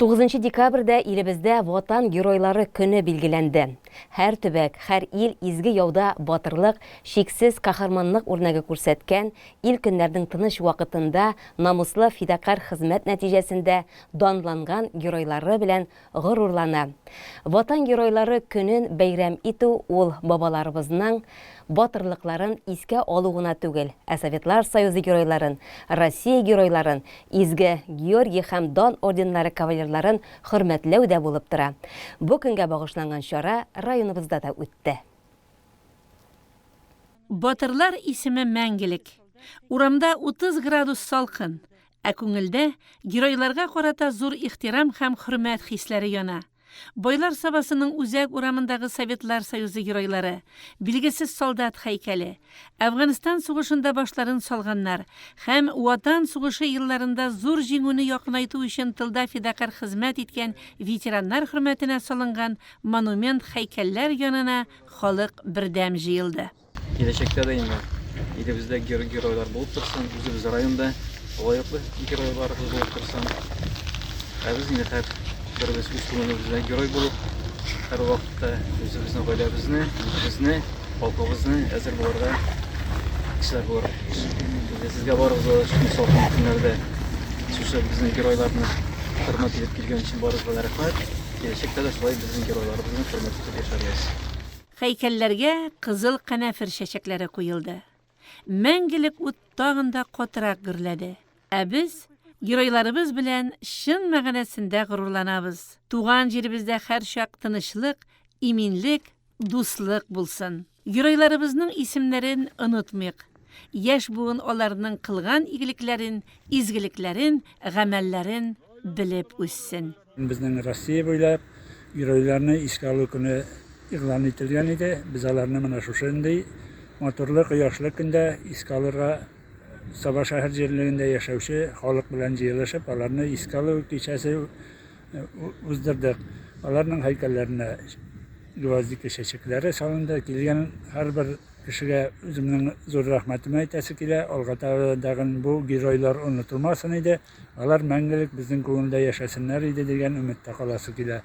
Тугызынчы декабрьдә илебездә Ватан Геройлары көне билгеләнде. Һәр төбәк, һәр ил изге яуда батырлык, чиксез каһарманлык үрнәге күрсәткән, ил-көннәрнең тыныч вакытында намуслы фидакарь хезмәт нәтиҗәсендә данланган геройлары белән горурлана. Ватан Геройлары көнен бәйрәм итү ул бабаларыбызның батырлыкларын искә алу гына түгел, ә Советлар Союзы Геройларын, Россия Геройларын, Изге Георгий һәм Дан орденнары кавалерларын хөрмәтләү дә булып тора. Бу көнгә багышланган чара районыбызда да үтте. Батырлар исеме мәңгелек. Урамда 30 градус салкын, ә күңелдә геройларга карата зур ихтирам һәм хөрмәт хисләре яна. Байлар Сабасының үзәк урамындагы Советлар Союзы геройлары, Билгесез солдат һәйкәле, Әфганстан сугышында башларын салганнар һәм Ватан сугышы елларында зур җиңүне якынайту өчен тылда фидакарь хезмәт иткән ветераннар хөрмәтенә салынган монумент-һәйкәлләр янына халык бердәм җыелды. Киләчәктә дә инде илебездә геройлар булып торсын, үзебез районда лаеклы геройларыбыз булып торсын. Ә без инде һәр беребез үз күңелебездә герой булып, һәрвакытта үзебезнең гаиләбезне, илебезне, халкыбызны әзер булырга кешеләр булырга тиеш. Инде сезгә барыгызга да шундый салкын көннәрдә шушы безнең геройларны хөрмәт итеп килгән өчен барыгызга да рәхмәт. Киләчәктә дә шулай безнең геройларыбызны хөрмәт итеп яшәрбез. Һәйкәлләргә кызыл канәфер чәчәкләре куелды. Мәңгелек ут тагын да катырак гөрләде. Ә без геройларыбыз белән чын мәгънәсендә горурланабыз. Туган җиребездә һәрчак тынычлык, иминлек, дуслык булсын. Геройларыбызның исемнәрен онытмыйк. Яшь буын аларның кылган игелекләрен, изгелекләрен, гамәлләрен белеп үссен. Безнең Россия буйлап геройларны искә алу көне игълан ителгән иде. Без аларны менә шушындый матурлы, кояшлы көндә искә алырга Саба шәһәр җирлегендә яшәүче халык белән җыелышып, аларны искә алу кичәсе уздырдык. Аларның һәйкәлләренә гвоздика чәчәкләре салынды. Килгән һәрбер кешегә үземнең зур рәхмәтемне әйтәсе килә. Алга таба тагын бу геройлар онытылмасын иде. Алар мәңгелек безнең күңелдә яшәсеннәр иде дигән өметтә каласы килә.